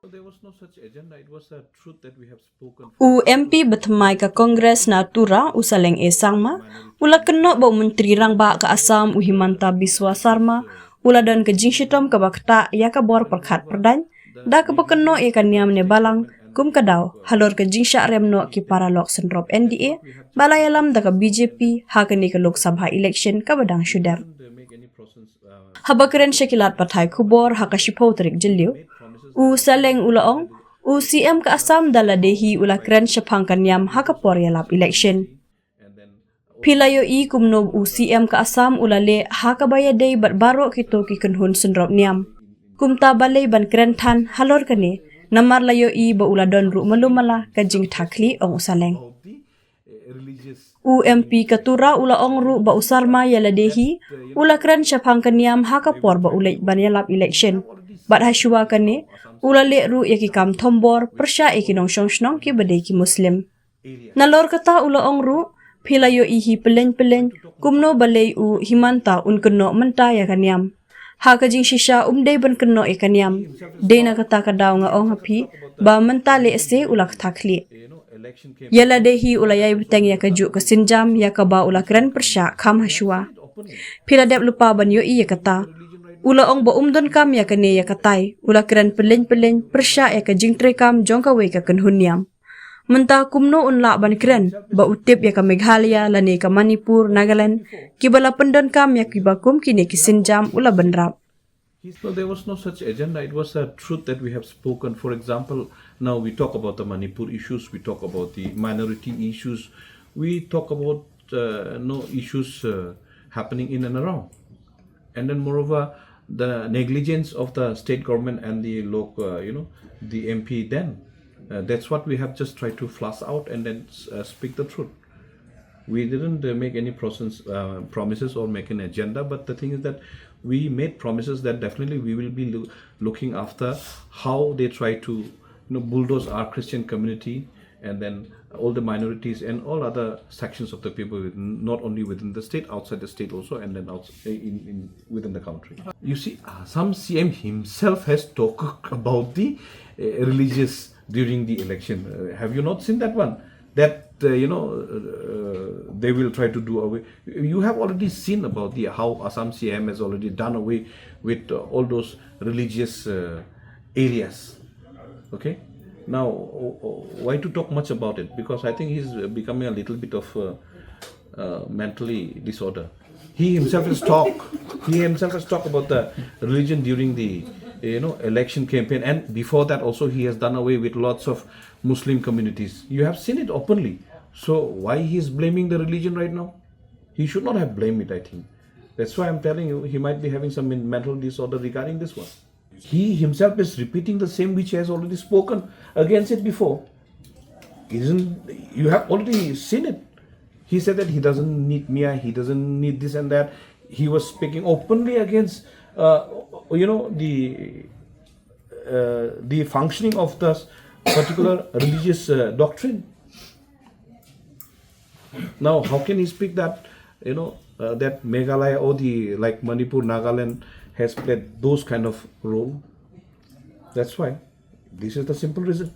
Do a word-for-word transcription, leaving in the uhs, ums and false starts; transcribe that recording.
There was no such agenda. It was the truth that we have spoken. U M P bathymmai ka Congress na Tura, u Saleng A Sangma, u la kynnoh ba u Myntri Rangbah ka Assam, u Himanta Biswa Sarma, u la don ka jingshitom kaba ktah ïa ka bor pyrkhat pyrdaiñ da kaba kynnoh ïa ka niam ne balang kum ka daw halor ka jingshah rem noh ki paralok synrop N D A ba la ïalam da ka B J P ha kane ka Lok Sabha election kaba dang shu dep. Haba kren sha ki lad pathai khubor ha ka shiphew tarik Jylliew, u Saleng u la ong, u C M ka Assam da lade hi u la kren shaphang ka niam ha ka por ïalap election. Phi la ïohi kumno u C M ka Assam u la leh ha kaba ïadei bad baroh kito ki kynhun synrop niam. Kumta balei ban kren than halor kane, namar la ïohi ba u la don ruh malu mala ka jingthakhlieh, ong u Saleng. U M P ka Tura u la ong ruh ba u Sarma ïa lade hi u la kren shaphang ka niam ha ka por ba u leit ban ïalap election. Bad ha shuwa kane u la leh ruh ïa ki kam thombor pyrshah ïa ki nongshong shnong kiba dei ki Muslim. Nalor kata u la ong ruh, phi la ïohi hi pylleng pylleng kumno balei u Himanta un kynnoh mynta ïa ka niam. Ha ka jingshisha um dei ban kynnoh ïa ka niam. Dei na kata ka daw nga ong ha phi ba mynta lehse u la kthakhlieh. Ïa lade hi u la ïai bteng ïa kajuh ka sienjam ïa kaba u la kren pyrshah kham ha shuwa. Phi la dep lypa ban ïohi ïa kata. U la ong ba um donkam ïa kane ïa katai, u la kren pylleng pylleng pyrshah ïa ka jingtreikam jong kawei ka kynhun niam. Mynta kumno un lah ban kren ba u tip ïa ka Meghalaya lane ka Manipur, Nagaland, kiba la pyndonkam ïa kiba kum kine ki sienjam, u la bynrap. No, there was no such agenda. It was a truth that we have spoken. For example, now we talk about the Manipur issues, we talk about the minority issues, we talk about uh, no issues uh, happening in and around. And then, moreover, the negligence of the state government and the local, uh, you know, the M P then. Uh, that's what we have just tried to flush out and then uh, speak the truth. We didn't uh, make any process, uh, promises or make an agenda, but the thing is that we made promises that definitely we will be loo- looking after how they try to, you know, bulldoze our Christian community and then all the minorities and all other sections of the people, within, not only within the state, outside the state also, and then outside in, in within the country. You see, uh, some C M himself has talked about the uh, religious during the election. Uh, have you not seen that one? That uh, you know uh, they will try to do away. You have already seen about the how Assam C M has already done away with uh, all those religious uh, areas. Okay. Now, o- o- why to talk much about it? Because I think he's uh, becoming a little bit of uh, uh, mentally disorder. He himself has talked. He himself has talked about the religion during the you know election campaign, and before that also he has done away with lots of Muslim communities. You have seen it openly. So why he is blaming the religion right now? He should not have blamed it. I think that's why I'm telling you he might be having some men- mental disorder regarding this one. He himself is repeating the same which he has already spoken against it before. Isn't you have already seen it? He said that he doesn't need Mia, he doesn't need this and that. He was speaking openly against, uh, you know, the uh, the functioning of this particular religious uh, doctrine. Now, how can he speak that you know uh, that Meghalaya or the like Manipur, Nagaland has played those kind of role? That's why this is the simple reason.